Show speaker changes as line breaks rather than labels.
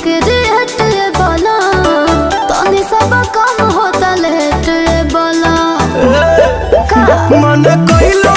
के रेट ये बोला, तनी सब कम होता लेट ये बोला। का
मन कइलो।